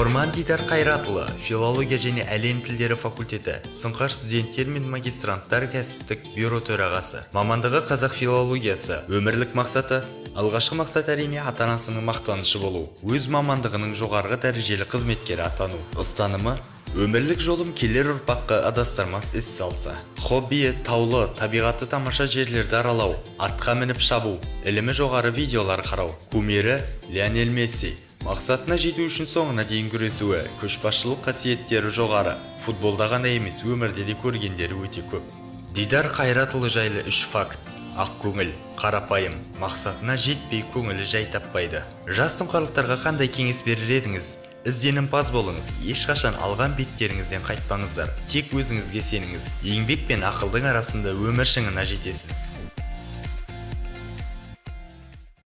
Оқырман Дидар Қайратұлы, филология және әлем тілдері факультеті, Сұңқар студенттер мен магистранттар кәсіптік бюро төрағасы. Мамандығы қазақ филологиясы. Өмірлік мақсаты: алғашқы мақсат, әрине, ата-анасының мақтанышы болу, өз мамандығының жоғарғы дәрежелі қызметкері атану. Ұстанымы: өмірлік жолым келер ұрпаққа адастырмас із салса. Хоббиі: таулы, табиғаты тамаша жерлерді аралау, атқа мініп шабу, ілімі жоғары видеолар қарау. Кумирі: Лионель Месси. Мақсатына жету үшін соңына дейін күресуі, көшбасшылық қасиеттері жоғары. Футболда ғана емес, өмірде де көргендері өте көп. Дидар Қайратұлы жайлы үш факт: ақ көңіл, қарапайым, мақсатына жетпей көңілі жай таппайды. Жас сұңқарлықтарға қандай кеңес берер едіңіз? Ізденімпаз болыңыз, ешқашан алған беттеріңізден қайтпаңыздар, тек өзіңізге сеніңіз. Еңбек пен ақылдың арасында өмір шыңына жетесіз.